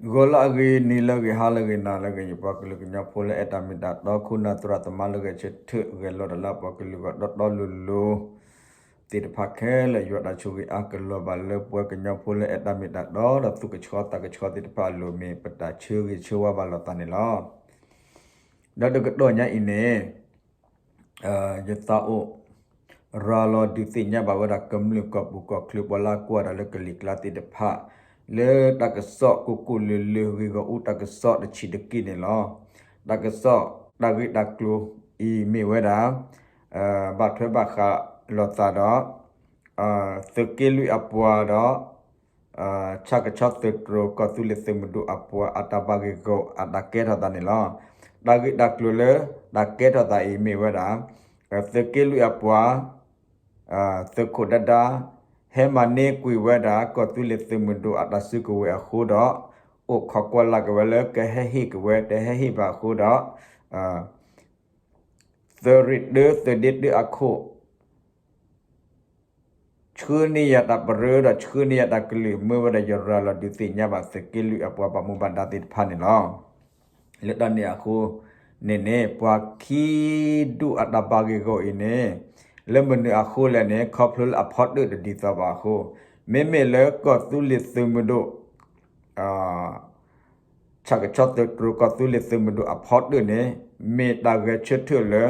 ဂီၤလၢအဂ့ၤ နံၤလၢအဂ့ၤ ဟါလၢအဂ့ၤ နၤလၢအဂ့ၤ ယပှၤကလုာ်ကညီဖိလၢအဲၣ်တၢ်မ့ၢ်တၢ်တီ ခိၣ်နၢ်သရၣ်သမါလၢဂဲၤဆၢထၢၣ် ဂဲၤလိာ်တၢ်လၢအပှၤကလုာ်ဂီၢ်တီတီလိၤလိၤ သ့ၣ်တဖၣ်ခဲလၢာ် ယွၤတၢ်ဆိၣ်ဂ့ၤအါကလီၤဘၣ်လၢပှၤကညီဖိလၢအဲၣ်တၢ်မ့ၢ်တၢ်တီ ဒီးသူၣ်ကဆှီသးကဆှီသ့ၣ်တဖၣ်အလိၤ မ့ၢ်ပတၢ်ဆၢဂ့ၤဆၢဝါဘၣ်လိာ်သးန့ၣ်လီၤ. ဒီးတကတီၢ်ညါအံၤန့ၣ် ယသးအိၣ် ရၤလီၤဒုးသ့ၣ်ညါဘၣ်ဝဲဒၣ်ကမျၢၢ်ကီၢ်ပူၤကီၢ်ချၢ ပှၤလၢအကွၢ်တၢ်လၢကလံၤကျါသ့ၣ်တဖၣ် လၢတၢ်ကစီၣ်ကိၢ်ကိၢ်လၢၤလၢၤ ဂ့ၢ်ဂီၢ်အူတၢ်ကစီၣ်တဆံးတက့ၢ်န့ၣ်လီၤ. တၢ်ကစီၣ်တၢ်ဂ့ၢ်တၢ်ကျိၤအံၤမ့ၢ်ဝဲဒၣ် ဘၣ်ထွဲဘၣ်ဃးလိာ်သးဒီး သုးက့လွံၢ်အပှၤဒီး ဆၣ်ကဆီသုးတြိၤ ကီၢ်သူလ့ၤသုးမုၢ်ဒိၣ်အပှၤအတၢ်ဘၣ်ဂ့ၢ်ဂီၢ်အတၢ်ကဲထီၣ်သးန့ၣ်လီၤ. တၢ်ဂ့ၢ်တၢ်ကျိၤလၢ တၢ်ကဲထီၣ်သးအံၤမ့ၢ်ဝဲဒၣ် သုးက့လွံၢ်အပှၤ သုးခိၣ်ဒါဒါ ဟဲမၤန့ၢ်ကွံာ်ဝဲဒၣ် ကီၢ်သူလ့ၤသုးမုၢ်ဒိၣ်အတၢ်စုကဝဲၤအဃိဒီး အိၣ်ခိးကွၢ်လၢ်က့ၤဝဲလၢကဟဲဟ့ၣ်က့ၤဝဲ တဟဲဟ့ၣ်ဘၣ်အဃိဒီး သုးရ့ၣ်တၢ သုးဒ့တၢအခိၣ် ဆှၢန့ၢ်ယၤတၢ်ပရၢဒီးဆှၢန့ၢ်ယၤတၢ်ကလုၢ် မ့ၢ်ဝဲဒၣ်ယရၤလီၤဒုးသ့ၣ်ညါဘၣ်သုးက့လွံၢ်အပှၤဘၣ်မူဘၣ်ဒါသ့ၣ်တဖၣ်န့ၣ်လီၤ. လၢတၢ်န့ၣ်အဃိန့ၣ်န့ၣ် ပှၤခံဒူၣ်အတၢ်ဘၣ်ဂ့ၢ်ဂီၢ်အံၤန့ၣ် လၢမနုၤအဃိလဲၣ်န့ၣ် ခီဖျိလၢအဖီတၢၣ်တဒ်သိးဘၣ်အဃိ မ့မ့ၢ်လၢကီၢ်သူလ့ၤသုးမုၢ်ဒိၣ် ဆၣ်ကဆီသုးတြိၤ ကီၢ်သူလ့ၤသုးမုၢ်ဒိၣ်အဖီတၢၣ်န့ၣ် မ့ၢ်တၢ်ဂဲၤဆၢထၢၣ်လၢ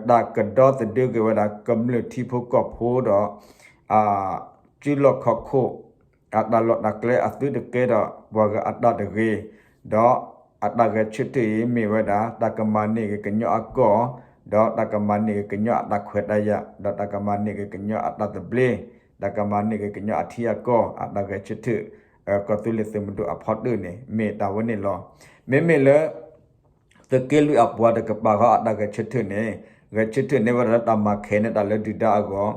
တၢ်ကဒီသဒၢက့ၤဝဲဒၣ်ကမျၢၢ်ထံဖိကီၢ်ဖိဒီး အစုလီၢ်ခီၣ်ခိၣ် အတၢ်လီၢ်တၢ်ကျဲအသုတကဲဒီးပှၤဂၤအတၢ်တဂ့ၤ, ဒီးအတၢ်ဂဲၤဆၢထၢၣ်အံၤမ့ၢ်ဝဲဒၣ် တၢ်ကမၤန့ၢ်က့ၤကညီအကီၢ်, ဒီးတၢ်ကမၤန့ၢ်က့ၤကညီအတၢ်ခွဲးတၢ်ယာ်, ဒီးတၢ်ကမၤန့ၢ်က့ၤကညီအတၢ်သဘျ့, တၢ်ကမၤန့ၢ်က့ၤကညီအထံအကီၢ် အတၢ်ဂဲၤဆၢထၢၣ် ကီၢ်သူလ့ၤသုးမုၢ်ဒိၣ်အဖီတၢၣ်န့ၣ် မ့ၢ်တၢ်ဝဲန့ၣ်လီၤ. မ့မ့ၢ်လၢ သုးက့လွံၢ်အပှၤတကပၤဃီအတၢ်ဂဲၤဆၢထၢၣ်န့ၣ် ဂဲၤဆၢထၢၣ်န့ၢ်ဝဲဒၣ်လၢတၢ်မၤခဲးန့ၢ်တၢ်လၢဒုၣ်ဒါအဂီၢ်,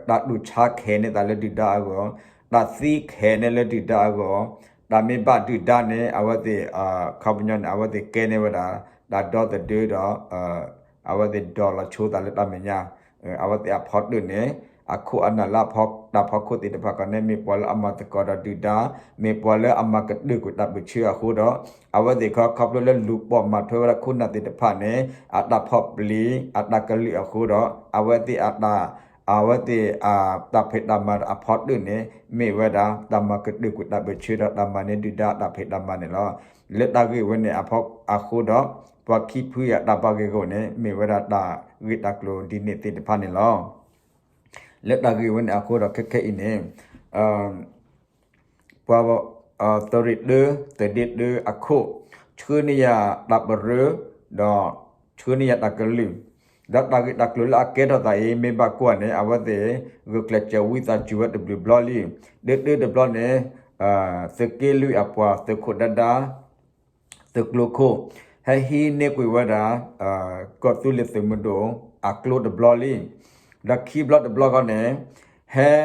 တၢ်တူၢ်ဆါခဲးန့ၢ်တၢ်လၢဒုၣ်ဒါအဂီၢ်, တၢ်သံခဲးန့ၢ်လၢဒုၣ်ဒါအဂီၢ်, တၢ်မ့ၢ်ဘၣ်ဒုၣ်ဒါန့ၣ် အဝဲသ့ၣ် ခီပညီန့ၣ် အဝဲသ့ၣ်ကဲန့ၢ်ဝဲဒၣ် တၢ်ဒီသဒၢဒီး အဝဲသ့ၣ်ဒိးလီၤဆိသးလၢတၢ်မဲာ်ညါ, အဝဲသ့ၣ်အဖီတၢၣ်န့ၣ် အခိၣ်အနၢ်လၢအဖီတၢ်ဖီခိၣ်သ့ၣ်တဖၣ်ကီးန့ၣ် မ့ၢ်ပှၤလၢအမၤသကိးဒီးဒုၣ်ဒါ, မ့ၢ်ပှၤလၢအမၤကတၢၢ်ကွံာ်တၢ်ပၢၢ်ဆၢအဃိဒီး အဝဲသ့ၣ်ခီ ခီဖျိလၢလူၤပိာ်မၤထွဲဝဲဒၣ်ခိၣ်နၢ်သ့ၣ်တဖၣ်န့ၣ် အတၢ်ဖီၣ်ပျံၤ အတၢ်ကလုာ်အဃိဒီး အဝဲသ့ၣ်အတၢ် အဝဲသ့ၣ်အတၢ်ဖံးတၢ်မၤဒီးအဖီတၢၣ်န့ၣ် မ့ၢ်ဝဲဒၣ် တၢ်မၤကတၢၢ်ကွံာ်တၢ်ပၢၢ်ဆၢဒီးတၢ်မၤန့ၢ်ဒုၣ်ဒါအတၢ်ဖံးတၢ်မၤန့ၣ်လီၤ. လၢတၢ်ဂ့ၢ်ဝဲန့ၣ်အဃိဒီး ပှၤခံဖုအတၢ်ဘၣ်ဂ့ၢ်ဂီၢ်န့ၣ် မ့ၢ်ဝဲဒၣ်တၢ်ဂ့ၢ်တၢ်ကျိၤဒ်န့ၣ်သ့ၣ်တဖၣ်န့ၣ်လီၤ. လၢတၢ်ဂ့ၢ်ဝဲန့ၣ်အဃိဒီးခဲခဲအံၤန့ၣ် ပှၤ သုးရ့ၣ်တၢ သုးဒ့တၢအခိၣ် ဆှၢန့ၢ်ယၤတၢ်ပရၢ ဒီးဆှၢန့ၢ်ယၤတၢ်ကလုၢ်, ဒီးတၢ်ဂ့ၢ်တၢ်ကျိၤလၢအကဲထီၣ်သးအံၤ မ့ၢ်ဘၣ်ကွၢ်န့ၣ် အဝဲသ့ၣ် ဂုာ်ကျဲးစၢးဝံသးစူၤဝဲတဘျုးဘျီလံ. ဒ့တၢတဘျီန့ၣ် သုးက့လွံၢ်အပှၤ သုးခိၣ်ဒါဒါ သုးကျိၤခိၣ် ဟဲဟံးန့ၢ်ကွံာ်ဝဲဒၣ် ကီၢ်သူလ့ၤသုးမုၢ်ဒိၣ်အကျိတဘျီလံ. ဒီးခံဘျီတဘျီဃီန့ၣ် ဟဲ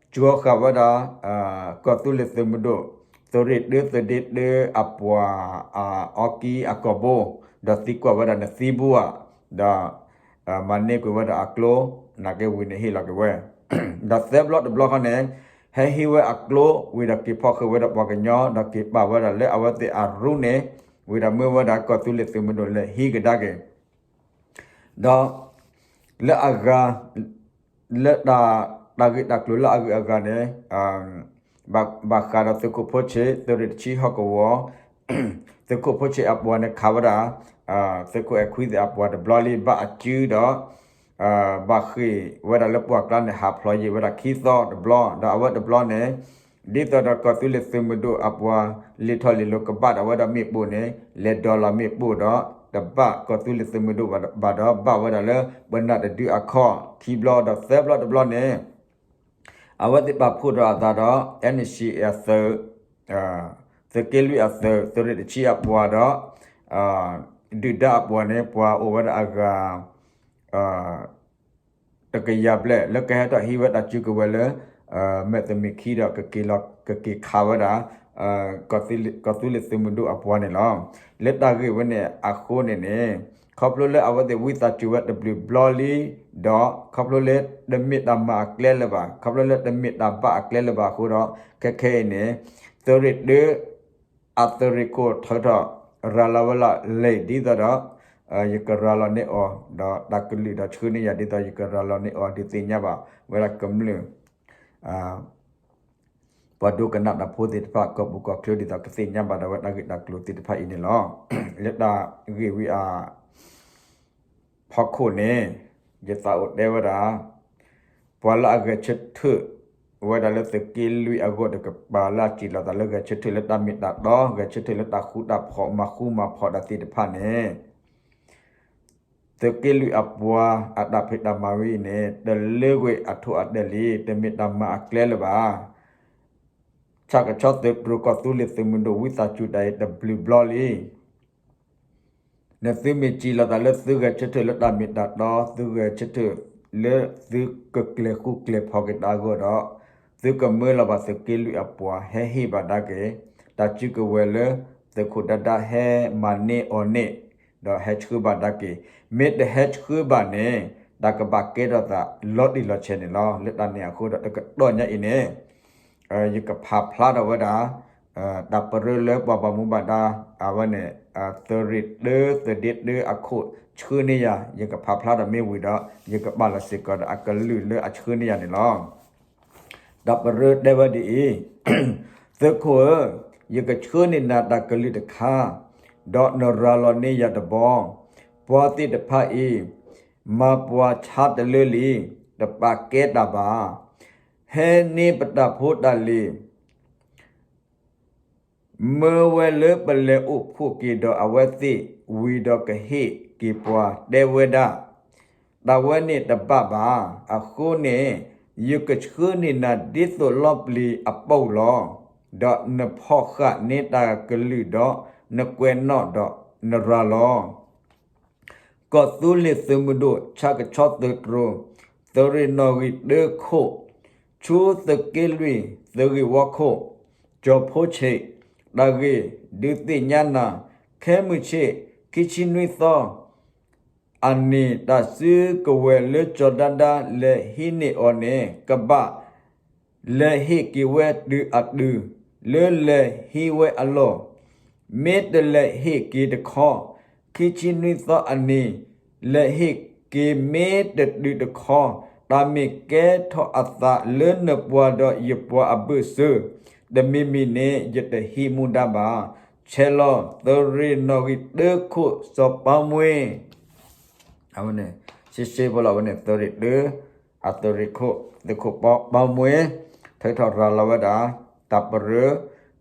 ကၠီဃာ်ဝဲဒၣ် ကီၢ်သူလ့ၤသုးမုၢ်ဒိၣ် သုးရ့ၣ်တၢ သုးဒ့တၢအပှၤ အအီကံအကီၢ်ဘိ ဒီးသံကွၢ်ဝဲဒၣ်နသံဘိဧါ, ဒီး မၤန့ၢ်ကွံာ်ဝဲဒၣ်အကျိ နာ်က့ဝံၤန့ၣ်ဟ့ၣ်လီၤက့ၤဝဲ ဒီးသၢဘျီတဘျီဃီန့ၣ် ဟဲဟံးဝဲအကျိ ဝံၤဒီးက့ၤဖီၣ်ဃုာ်ဝဲဒၣ်ပှၤကညီ ဒီးက့ၤပာ်ဝဲဒၣ်လၢအဝဲသ့ၣ်အရူန့ၣ် ဝံၤဒီးမၢဝဲဒၣ်ကီၢ်သူလ့ၤသုးမုၢ်ဒိၣ်လဲၤဟံးကဒါက့ၤ ဒီး လၢအဂၤ လၢတၢ် တၢ်ဂ့ၢ်တၢ်ကျိၤလၢအဂုၤအဂၤန့ၣ် ဘၣ်ဃးဒီးသုးခိၣ်ဖိဆ့ သုးရ့ၣ်တဆံဟီၣ်ကဝီၤ သုးခိၣ်ဖိဆ့အပှၤန့ၣ်ခးဝဲဒၣ် သုးခိၣ်အဲၣ်ခွံသ့ၣ်အပှၤတဘျီလံ ဘၣ်အစုဒီး ဘၣ်ဃ့ၢ်ဝဲဒၣ်လၢပှၢ်ကျါန့ၣ် ဟးဖျိးယံာ်ဝဲဒၣ်ခံသီတဘျီ ဒီးအဝဲတဘျီန့ၣ် ဒ်သိးဒီးကီၢ်သူလ့ၤသုးမုၢ်ဒိၣ်အပှၤ လံာ်ထီၣ်လံာ်လီၤကဘၣ်ဒီးအဝဲဒၣ်မ့ၣ်ပိၢ်န့ၣ် လဲၤဒိးလီၤမ့ၣ်ပိၢ်ဒီး တဘၣ်ကီၢ်သူလ့ၤသုးမုၢ်ဒိၣ်ဘၣ်ဒီး ဘၣ်ဝဲဒၣ်လၢပနၢ်တဒုအခီၣ် ခံဘျီဒီးသၢဘျီတဘျီန့ၣ် အဝဲသ့ၣ်ပာ်ဖှိၣ်ဒီးအသးဒီး NCA အသုး သုးက့လွံၢ်အသုး သုးရ့ၣ်တဆံအပှၤဒီး ဒုၣ်ဒါအပှၤန့ၣ် ပှၤအိၣ်ဝဲဒၣ်အဂၤ တကယၤဘျဲၣ် လၢကဟဲထီၣ်ဟံးဝဲတၢ်စုကဝဲၤလၢ မဲာ်သမံးခံဒီး ကက့ၤခးဝဲဒၣ် ကီၢ်သူလ့ၤသုးမုၢ်ဒိၣ်အပှၤန့ၣ်လီၤ. လၢတၢ်ဂ့ၢ်ဝဲန့ၣ်အဃိန့ၣ်န့ၣ် ခီဖျိလၢအဝဲသ့ၣ်ဝံသးစူၤဝဲတဘျုးဘျီလံ ဒီးခီဖျိလၢတမ့ၢ်တၢ်မၤအကျဲလၢၤဘၣ် ခီဖျိလၢတမ့ၢ်တၢ်ဘၣ်အကျဲလၢၤဘၣ်အဃိဒီး ခဲခဲအံၤန့ၣ် သုးရ့ၣ်တၢ အသုးရ့ၣ်ခိၣ်ထၢထီၣ်ရၤလီၤဝဲလီၤလဲၤ ဒ်သိးဒီး ယကရၤလီၤန့ၢ်အီၤ ဒီးတၢ်ကလုၢ်ဒီးဆှၢန့ၢ်ယၤ ဒ်သိးယကရၤလီၤန့ၢ်အီၤ ဒုးသ့ၣ်ညါဘၣ်ဝဲဒၣ်ကမျၢၢ် ပှၤဒိကနၣ်တၢ်ဖိသ့ၣ်တဖၣ် ကီၢ်ပူၤကီၢ်ချၢ ဒ်သိးကသ့ၣ်ညါဘၣ်ဒၣ်ဝဲတၢ်ဂ့ၢ်တၢ်ကျိၤသ့ၣ်တဖၣ်အံၤန့ၣ်လီၤ. လၢတၢ်ဂ့ၢ်ဝံၤအ ဖီခိၣ်န့ၣ် ယသးအိၣ်တဲဝဲဒၣ် ပှၤလၢအဂဲၤဆၢထၢၣ်ဝဲဒၣ်လၢသုးက့လွံၢ်အဂီၢ်တကပၤ လၢအစံးလီၤသးလၢဂဲၤဆၢထၢၣ်လၢတၢ်မ့ၢ်တၢ်တီ ဂဲၤဆၢထၢၣ်လၢတၢ်ဃူတၢ်ဖိး မၤဃူမၤဖိးတၢ်သ့ၣ်တဖၣ်န့ၣ် သုးက့လွံၢ်အပှၤအတၢ်ဖံးတၢ်မၤဝဲအံၤန့ၣ် တလၢကွံာ်အထိၣ်အဒၢးလံ, တမ့ၢ်တၢ်မၤအကျဲလၢၤဘၣ်. ဆၣ်ကဆီသုးတြိၤ ကီၢ်သူလ့ၤသုးမုၢ်ဒိၣ် ဝံသးစူၤ တၢ်အံၤတဘျုးဘျီလံ. နသုမ့ၢ်စံးလီၤသးလၢသုဂဲၤဆၢထၢၣ်လၢတၢ်မ့ၢ်တၢ်တီ, သုဂဲၤဆၢထၢၣ်လၢသုကကျဲၤဃူကျဲၤဖိးက့ၤတၢ်အဂီၢ်ဒီး, သုကမၢလီၤဘၣ်သုးက့လွံၢ်အပှၤ ဟဲဟ့ၣ်ဘၣ်ဒၣ်က့ၤ တၢ်စုကဝဲၤလၢသုးခိၣ်ဒၣ်ဒၣ်ဟဲမၤန့ၢ်အီၤန့ၣ်, ဒီးဟဲဆှၢဘၣ်ဒၣ်က့ၤ. မ့ၢ်တဟဲဆှၢဘၣ်န့ၣ် တၢ်ကဘၣ်ကဲထီၣ်သးလီၤတံၢ်လီၤဆဲးန့ၣ်လီၤ. လၢတၢ်န့ၣ်အဃိဒီး တကတီၢ်ညါအံၤန့ၣ် ယကဖးဖျါထီၣ်ဝဲဒၣ် တၢ်ပရၢလၢပှၤဘၣ်မူဘၣ်ဒါ အဝဲန့ၣ် သုးရ့ၣ်တၢ သုးဒ့တၢအခိၣ် ဆှၢန့ၢ်ယၤ, ယကဖးဖျါထီၣ်မ့ၢ်ဝံၤဒီး ယကပာ်လီၤစ့ၢ်ကီးဒီးအကလုၢ်လၢအဆှၢန့ၢ်ယၤန့ၣ်လီၤ. တၢ်ပရၢတဲဝဲဒ်အံၤ, သုးခိၣ်ဧၢ, ယကဆှၢန့ၢ်နၤတၢ်ကလုၢ်တခါ, ဒီးနရၤလီၤန့ၢ်ယၤတဘျီ, ပှၤသ့ၣ်တဖၣ်အံၤ မၤပှၤဆါတလၢလံ, တပာ်ကဲတၢ်ဘၣ်. ဟဲန့ၢ်ပတၢ်ဖိတၢ်လံၤ မၢဝဲလၢပလဲၤအိၣ်ဖှိၣ်က့ၤဒီးအဝဲသ့ၣ်ဝံၤဒီးကဟ့ၣ်က့ၤပှၤ တဲဝဲဒၣ်, တၢ်ဝဲန့ၣ်တဘၣ်ဘၣ်. အဃိန့ၣ် ယကဆှၢန့ၢ်နၤဒ်သိးလီၢ်ပျံၤအပူၤလီၤ. ဒီးနဖီၣ်ဃာ်န့ၢ်တၢ်ကလုၢ်ဒီး နကွဲးနီၣ်ဒီးနရၤလီၤ ကီၢ်သူလ့ၤသုးမုၢ်ဒိၣ် ဆၣ်ကဆီသုးတြိၤ သုးရ့ၣ်နီၣ်ဂံၢ်တၢခိၣ် ဆူသုးက့လွံၢ် သုးဂ့ၢ်ဝီခိၣ် ကၠီၤဖိဆံး တၢ်ဂ့ၢ် ဒုးသ့ၣ်ညါနၤ ခဲမုၢ်ဆ့ၣ် ခံဆံနွံသီ အနံၤ တၢ်စုကဝဲၤလၢကၠီၤဒၣ်ဒၣ်လဲၤဟံးန့ၢ်အီၤန့ၣ် ကဘၣ် လဲၤဟ့ၣ်က့ၤဝဲတုၤအတုၤ လၢလဲၤဟံးဝဲအလီၢ်, မ့ၢ်တလဲၤဟ့ၣ်က့ၤတခီ, ခံဆံနွံသီအနံၤ လဲၤဟ့ၣ်က့ၤမ့ၢ်တတုၤတခီ, တၢ်မ့ၢ်ကဲထီၣ်အသးလၢနပှၤဒီးယပှၤအဘၢၣ်စၢၤ, တမံၤမံၤန့ၣ် ယတဟံးမူဒါဘၣ်. ဆဲးလီၤ သုးရ့ၣ်နီၣ်ဂံၢ်တၢခိၣ် စီၤပီမွ့ အဝဲန့ၣ် ရှဲရှဲဖိလီၤ အဝဲန့ၣ် သုးရ့ၣ်တၢ အသုးရ့ၣ်ခိၣ် သုးခိၣ်ပီမွ့ ထုးထီၣ်ရၤလီၤဝဲဒၣ် တၢ်ပရၢ ဒ်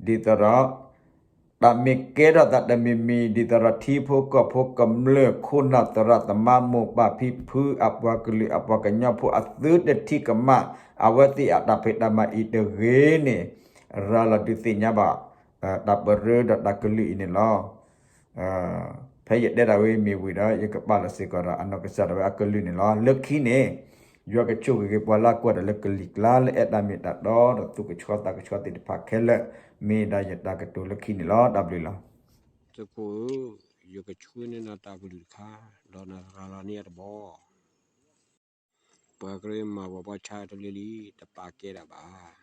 သိးဒီး တၢ်မ့ၢ်ကဲထီၣ်သးတမံၤမံၤ ဒ်သိးဒီးထံဖိကီၢ်ဖိကမျၢၢ်ခိၣ်နၢ်သရၣ်သမါမိၢ်ပၢ်ဖံဖု အပှၤကလုာ်အပှၤကညီဖိအသုတထံၣ်ကမၣ် အဝဲသ့ၣ်အတၢ်ဖံးတၢ်မၤအံၤတဂ့ၤန့ၣ် ရၤလီၤဒုးသ့ၣ်ညါဘၣ် တၢ်ပရၢဒီးတၢ်ကလုၢ်အံၤန့ၣ်လီၤ. ဖဲယတဲဒၣ်ဝဲမ့ၢ်ဝံၤဒီး ယကပာ်လီၤစ့ၢ်ကီးဒီးအနီၢ်ကစၢ်ဒၣ်ဝဲအကလုၢ်န့ၣ်လီၤ. လၢခံန့ၣ် ယွၤကဆိၣ်ဂ့ၤက့ၤပှၤလၢကွၢ်တၢ်လၢကလံၤကျါ လၢအဲၣ်တၢ်မ့ၢ်တၢ်တီဒီးသူၣ်ကဆှီသးကဆှီသ့ၣ်တဖၣ်ခဲလၢာ် မ့ၢ်ဒၣ်ယတၢ်ကတိၤလၢခံန့ၣ်လီၤ. တၢ်ဘျုးလီၤ. သုးခိၣ်ဧၢ, ယကဆှၢန့ၢ်နၤတၢ်ကလုၢ်တခါ, ဒီးနရၤလီၤန့ၢ်ယၤတဘျီ ပှၤကရၢမၤပှၤဘီၣ်ဆါတလၢလံ, တပာ်ကဲတၢ်ဘၣ်.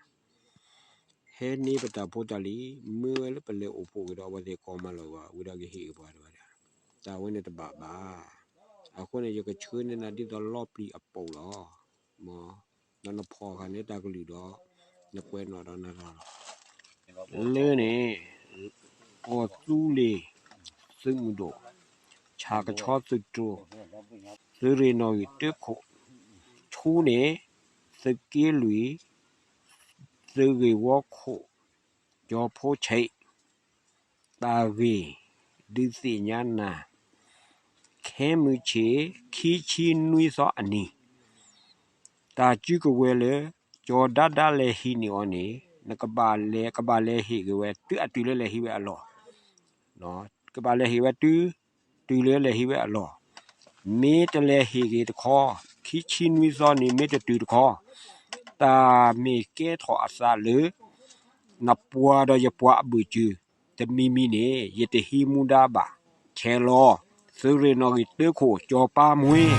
ဟဲန့ၢ်ပတၢ်ဖိတၢ်လံၤ, မၢဝဲလၢပလဲၤအိၣ်ဖှိၣ်က့ၤဒီးအဝဲသ့ၣ်ကိးမၤလီၤဝဲ ဝံၤဒီးကဟ့ၣ်က့ၤပှၤတဝဲဒၣ်, တၢ်ဝဲန့ၣ်တဘၣ်ဘၣ်. အဃိန့ၣ် ယကဆှၢန့ၢ်နၤဒ်သိးလီၢ်ပျံၤအပူၤလီၤ. မ် ဒီးနဖီၣ်ဃာ်န့ၢ်တၢ်ကလုၢ်ဒီး နကွဲးနီၣ်ဒီးနရၤလီၤ လၢန့ၣ် ကီၢ်သူလ့ၤသုးမုၢ်ဒိၣ် ဆၣ်ကဆီသုးတြိၤ သုးရ့ၣ်နီၣ်ဂံၢ်တၢခိၣ် ဆူန့ၣ် သုးက့လွံၢ် သုးဂ့ၢ်ဝီခိၣ် ကၠီၤဖိဆံး တၢ်ဂ့ၢ် ဒုးသ့ၣ်ညါနၤ ခဲမုၢ်ဆ့ၣ် ခံဆံနွံသီအနံၤ တၢ်စုကဝဲၤလၢ ကၠီၤဒၣ်ဒၣ်လဲၤဟံးန့ၢ်အီၤန့ၣ် နကဘၣ်လဲၤ ကဘၣ်လဲၤဟ့ၣ်က့ၤဝဲတုၤအတုၤလၢလဲၤဟံးဝဲအလီၢ်, ကဘၣ်လဲၤဟ့ၣ်ဝဲတုၤ တုၤလၢလဲၤဟံးဝဲအလီၢ်, မ့ၢ်တလဲၤဟ့ၣ်က့ၤတခီ, ခံဆံနွံသီန့ၣ်မ့ၢ်တတုၤတခီ, တၢ်မ့ၢ်ကဲထီၣ်အသးလၢ နပှၤဒီးယပှၤအဘၢၣ်စၢၤ, တမံၤမံၤန့ၣ် ယတဟံးမူဒါဘၣ်. ဆဲးလီၤ သုးရ့ၣ်နီၣ်ဂံၢ်တၢခိၣ် ကၠီၤပီမွ့